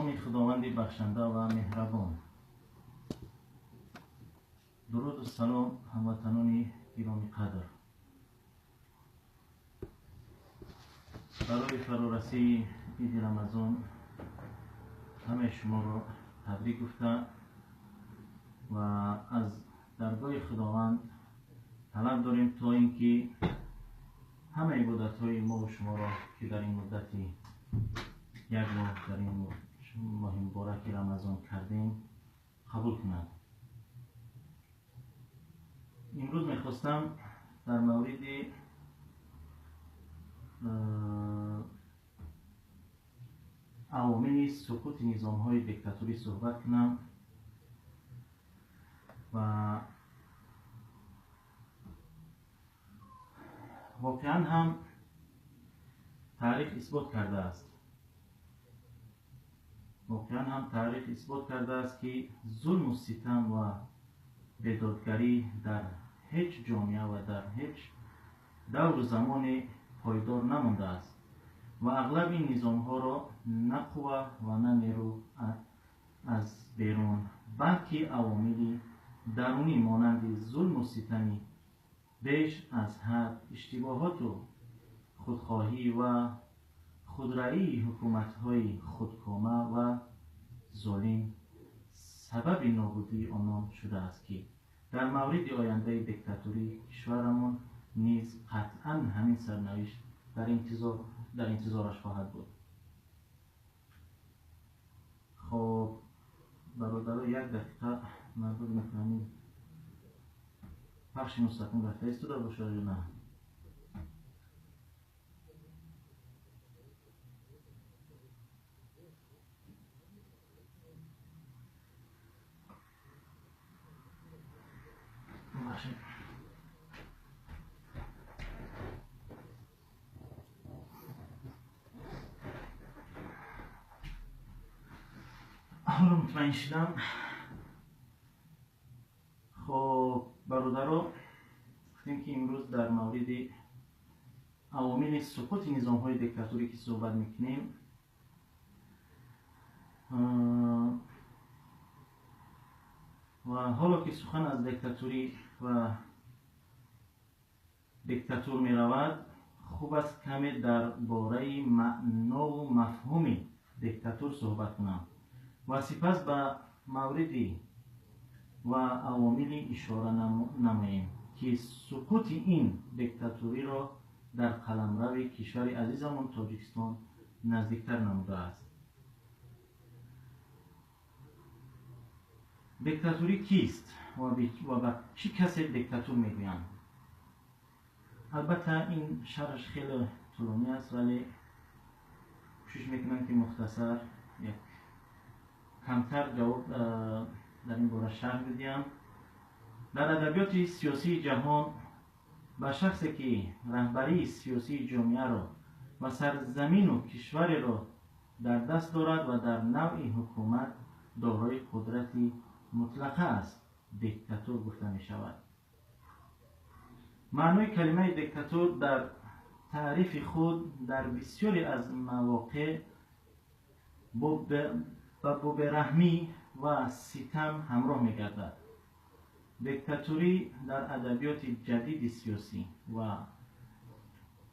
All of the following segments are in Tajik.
Номи Худованди бахшанда ва меҳрабон. Дуруду салом, ҳамватанони гиромиқадр. Барои фарорасии иди Рамазон ҳамаи шуморо табрик гуфта ва аз даргоҳи Худованд талаб дорем, то ин ки ҳама ибодатҳои мову шуморо, ки дар ин муддати як моҳ, дар ин моҳи мубораки Рамазон кардем, қабул кунад. Имрӯз мехостам дар мавриди авомили суқути низомҳои диктаторӣ суҳбат кунам ва воқеан ҳам таърих исбот кардааст, воқеан ҳам таърих исбот кардааст, ки зулму ситам ва бедодгарӣ дар ҳеҷ ҷомеа ва дар ҳеҷ давру замоне пойдор намондааст ва ағлаби ин низомҳоро на қувва ва на нерӯ аз берун, балки авомили дарунӣ монанди зулму ситами беш аз ҳад, иштибоҳоту худхоҳӣ ва худраии ҳукуматҳои худкома ва золим сабаби нобудии онон шудааст, ки дар мавриди ояндаи диктатории кишварамон низ қатъан ҳамин сарнавишт дар интизораш хоҳад буд. Хоб, бародаро, як дақиқа ман бубинам, ин пахши мустақим рафта истода бошад ё на. Бубахшед. Ҳоло мутмаин шудам. Хоб, бародаро, гуфтем, ки имрӯз дар мавриди авомили суқути низомҳои диктаторӣ ки суҳбат мекунем ва ҳоло ки сухан аз диктаторӣ ва диктатур меравад, хуб аст каме дар бораи маънову мафҳуми диктатур суҳбат кунам ва сипас ба мавриди ва авомили ишора намоем, ки суқути ин диктатуриро дар қаламрави кишвари азизамон Тоҷикистон наздиктар намудааст. Диктатурӣ кист ва ба чӣ касе диктатур мегӯянд? Албатта, ин шарҳаш хеле тӯлонӣ аст, вале кӯшиш мекунам, ки мухтасар як камтар ҷавоб дар ин бора шарҳ бидиҳам. Дар адабиёти сиёсии ҷаҳон ба шахсе, ки раҳбарии сиёсии ҷомеаро ва сарзамину кишвареро дар даст дорад ва дар навъи ҳукумат дорои қудрати мутлақа аст, диктатур гуфта мешавад. Маънои калимаи диктатур дар таърифи худ дар бисёре аз мавоқеъ бо бераҳмӣ ва ситам ҳамроҳ мегардад. Диктатурӣ дар адабиёти ҷадиди сиёсӣ ва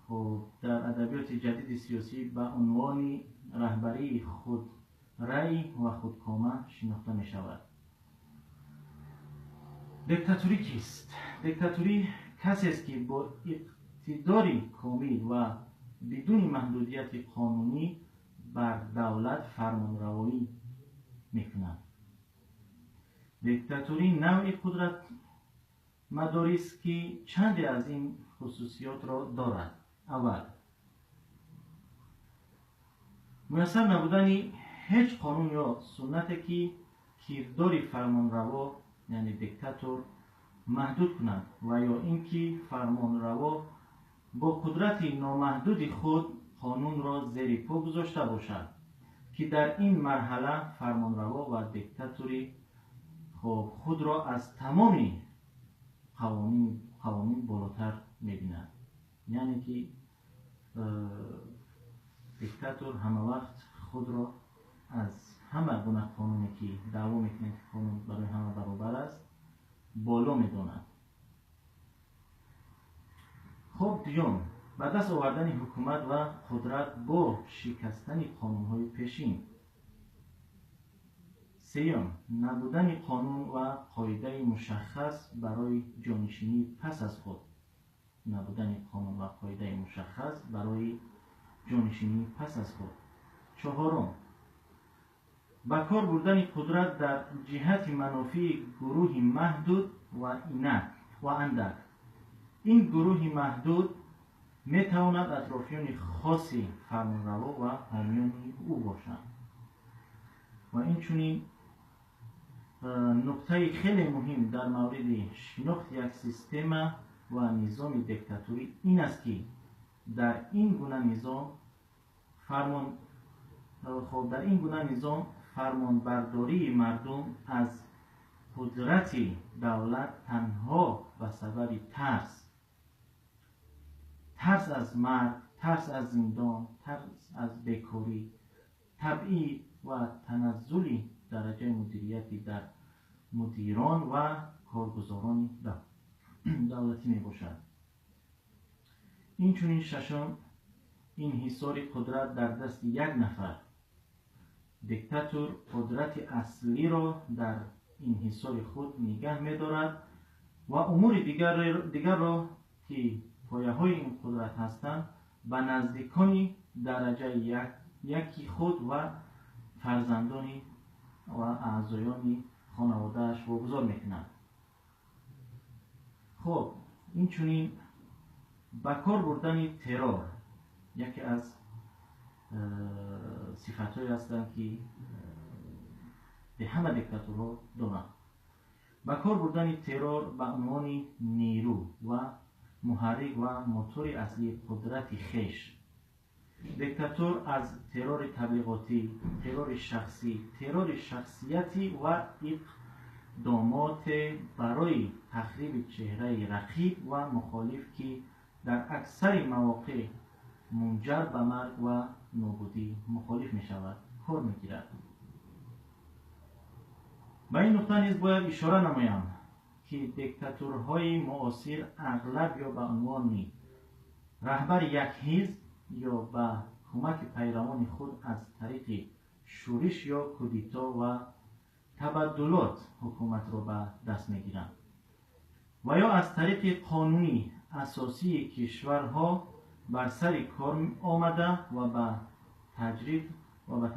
хуб, дар адабиёти ҷадиди сиёсӣ ба унвони раҳбарии худрай ва худкома шинохта мешавад. Диктатурӣ кист? Диктатурӣ касест, ки бо иқтидори комил ва бидуни маҳдудияти қонунӣ бар давлат фармонравоӣ мекунад. Диктатурӣ навъи қудратмадорист, ки чанде аз ин хусусиётро дорад. Аввал, муяссар набудани ҳеҷ қонун ё суннате, ки кирдори фармонраво, яъне диктатор, маҳдуд кунад ва ё ин ки фармонраво бо қудрати номаҳдуди худ қонунро зери по гузошта бошад, ки дар ин марҳала фармонраво ва диктатори хоб худро аз тамоми қавонин болотар мебинад, яъне ки диктатор ҳамавақт худро аз ҳама гуна қонуне ки даъво мекунем, ки қонун барои ҳама баробар аст, боло медонад. Хуб, дуюм, ба даст овардани ҳукумат ва қудрат бо шикастани қонунҳои пешин. Сеюм, набудани қонун ва қоидаи мушаххас барои ҷонишинӣ пас аз худ. Набудани қонун ва қоидаи мушаххас барои ҷонишинӣ пас аз худ. Чаҳорум, ба кор бурдани қудрат дар ҷиҳати манофеи гурӯҳи маҳдуд ва инак ва андак. Ин гурӯҳи маҳдуд метавонад атрофиёни хоси фармонраво ва ҳомиёни ӯ бошанд. Ва инчунин нуқтаи хеле муҳим дар мавриди шинохти як система ва низоми диктатурӣ ин аст, ки дар ин гуна низом фармон хоб дар ин гуна низом фармонбардории мардум аз қудрати давлат танҳо ба сабаби тарс, тарс аз марг, тарс аз зиндон, тарс аз бекорӣ, табъид ва таназзули дараҷаи мудирияти дар мудирон ва коргузорони давлатӣ мебошад. Инчунин шашум, инҳисори қудрат дар дасти як нафар. Диктатор қудрати аслиро дар инҳисори худ нигаҳ медорад ва умури дигарро, ки пояҳои ин қудрат ҳастанд, ба наздикони дараҷаи яки худ ва фарзандони ва аъзоёни хонаводааш вогузор мекунад. Хуб, инчунин ба кор бурдани террор яке аз сифатҳое ҳастанд, ки ҳама диктаторҳо доранд. Ба кор бурдани террор ба унвони нерӯ ва муҳаррик ва мотори аслии қудрати хеш. Диктатор аз террори таблиғотӣ, террори шахсӣ, террори шахсиятӣ ва иқдомоте барои тахриби чеҳраи рақиб ва мухолиф, ки дар аксари мавоқеъ мунҷар ба марг ва нобудии мухолиф мешавад, кор мегирад. Ба ин нуқта низ бояд ишора намоям, ки диктатурҳои муосир ағлаб ё ба унвони раҳбари як ҳизб ё ба кӯмаки пайравони худ аз тариқи шӯриш ё кудито ва табаддулот ҳукуматро ба даст мегиранд ва ё аз тариқи қонуни асосии кишварҳо бар сари кор омада ва ба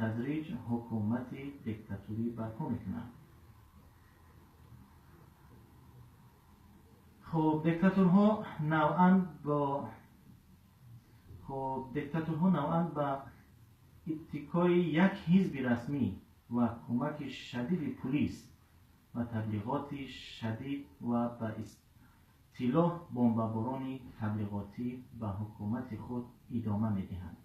тадриҷ ҳукумати диктатурӣ барпо мекунанд. Хуб, диктаторҳо навъан ба ибтикои як ҳизби расмӣ ва кӯмаки шадиди пулис ва таблиғоти шадид ва ба истилоҳ бомбаборони таблиғотӣ ба ҳукумати худ идома медиҳанд.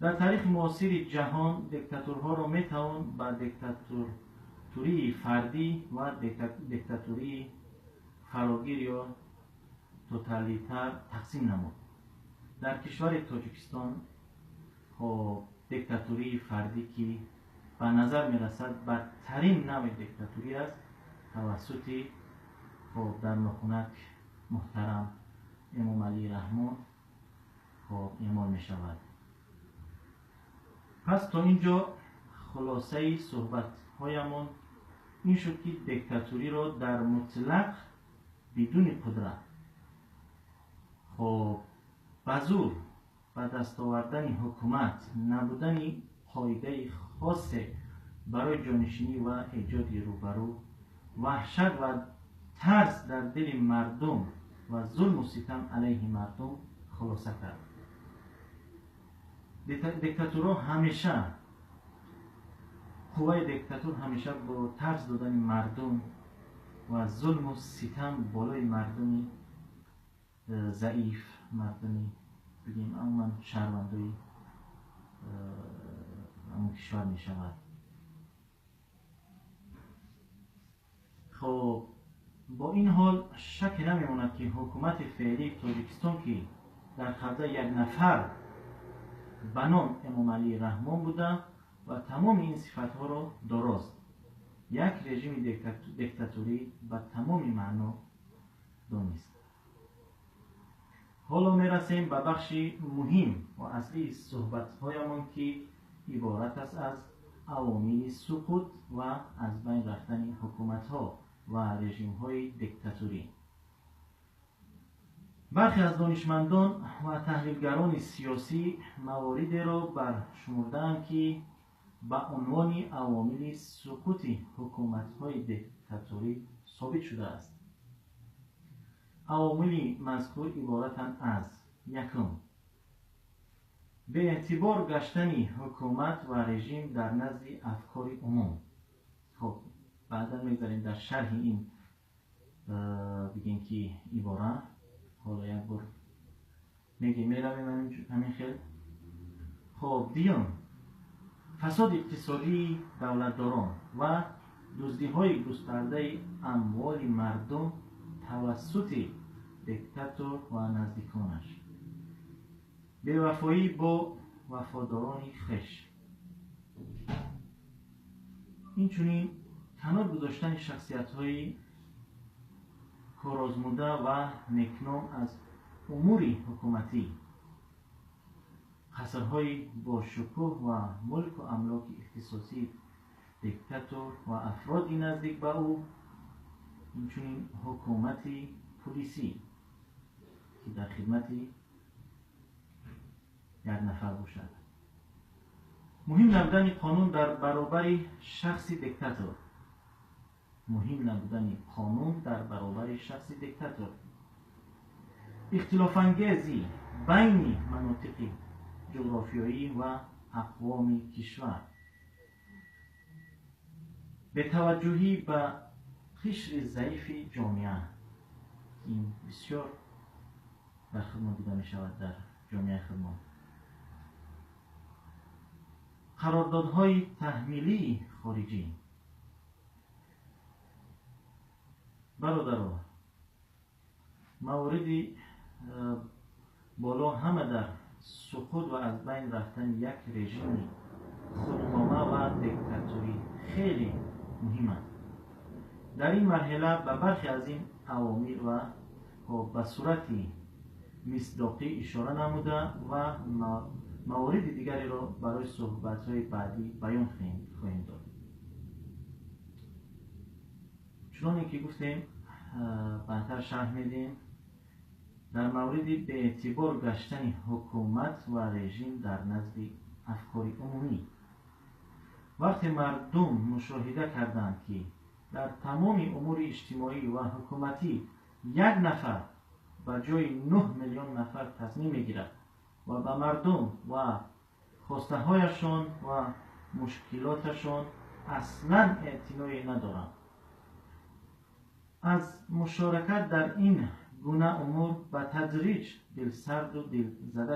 Дар таърихи муосири ҷаҳон диктатурҳоро метавон ба диктатурии фардӣ ва диктатурии фарогир ё тоталитар тақсим намуд. Дар кишвари Тоҷикистон хоб диктатурии фардӣ, ки ба назар мерасад бадтарин навъи диктатурӣ аст, тавассути хоб дар нохунак муҳтарам Эмомалӣ Раҳмон хоб эъмол мешавад. Пас то ин ҷо хулосаи суҳбатҳоямон ин шуд, ки диктатуриро дар мутлақ бидуни қудрат, хоб ба зур ба даст овардани ҳукумат, набудани қоидаи хосе барои ҷонишинӣ ва эҷоди рӯбарӯ, ваҳшат ва тарс дар дили мардум ва зулму ситам алайҳи мардум хулоса кард. Диктатурҳо ҳамеша, қувваи диктатур ҳамеша бо тарс додани мардум ва зулму ситам болои мардуми заиф, мардуми бигем умуман шаҳрвандои ҳамон кишвар мешавад. Хоб, бо ин ҳол шакке намемонад, ки ҳукумати феълии Тоҷикистон, ки дар қабзаи як нафар ба ном Эмомалӣ Раҳмон буда, ва тамоми ин сифатҳоро дорост. Як режими диктаторӣ ба тамоми маъно донист. Ҳоло мерасем ба бахши муҳим ва аслии суҳбатҳоямон, ки иборат аст аз авомили суқут ва аз байн рафтани ҳукуматҳо ва режимҳои диктаторӣ. Бархе аз донишмандон ва таҳлилгарони сиёсӣ маворидеро баршумурдаанд, ки ба унвони авомили суқути ҳукуматҳои диктаторӣ собит шудааст. Авомили мазкур иборатанд аз: якум, беэътибор гаштани ҳукумат ва режим дар назди афкори умум. Хоб, баъдан мегзарем дар шарҳи ин бигем ки ибора, ҳоло як бор мегем, меравем ҳамин хел. Хоб, дуюм, фасоди иқтисодии давлатдорон ва дуздиҳои густардаи амволи мардум тавассути диктатор ва наздиконаш, бевафоӣ бо вафодорони хеш, инчунин канор гузоштани шахсиятҳои корозмуда ва некном аз умури ҳукуматӣ, қасрҳои бошукӯҳ ва мулку амлоки ихтисосии диктатор ва афроди наздик ба ӯ, инчунин ҳукумати пулисӣ, ки дар хидмати як нафар бошад. Муҳим набудани қонун дар баробари шахси диктатор. Муҳим набудани қонун дар баробари шахси диктатор. Ихтилофангезӣ байни манотиқи ҷуғрофиёӣ ва ақвоми кишвар. Бетаваҷҷӯҳӣ ба қишри заифи ҷомеа, ки ин бисёр дар худмон дида мешавад, дар ҷомеаи худмон. Қарордодҳои таҳмилии хориҷӣ. Бародаро, мавориди боло ҳама дар суқут ва аз байн рафтани як режими худкома ва диктаторӣ хеле муҳиманд. Дар ин марҳила ба бархе аз ин авомил ва ба сурати мисдоқӣ ишора намуда ва мавориди дигареро барои суҳбатҳои баъдӣ баён хоҳем дод. Чуноне ки гуфтем, баъдтар шарҳ медиҳем дар мавриди беэътибор гаштани ҳукумат ва режим дар назди афкори умумӣ. Вақте мардум мушоҳида карданд, ки дар тамоми умури иҷтимоӣ ва ҳукуматӣ як нафар ба ҷои 9 миллион нафар тасмим мегирад ва ба мардум ва хостаҳояшон ва мушкилоташон аслан эътиное надоранд, аз мушоракат дар ин гуна умур ба тадриҷ дилсарду дилзада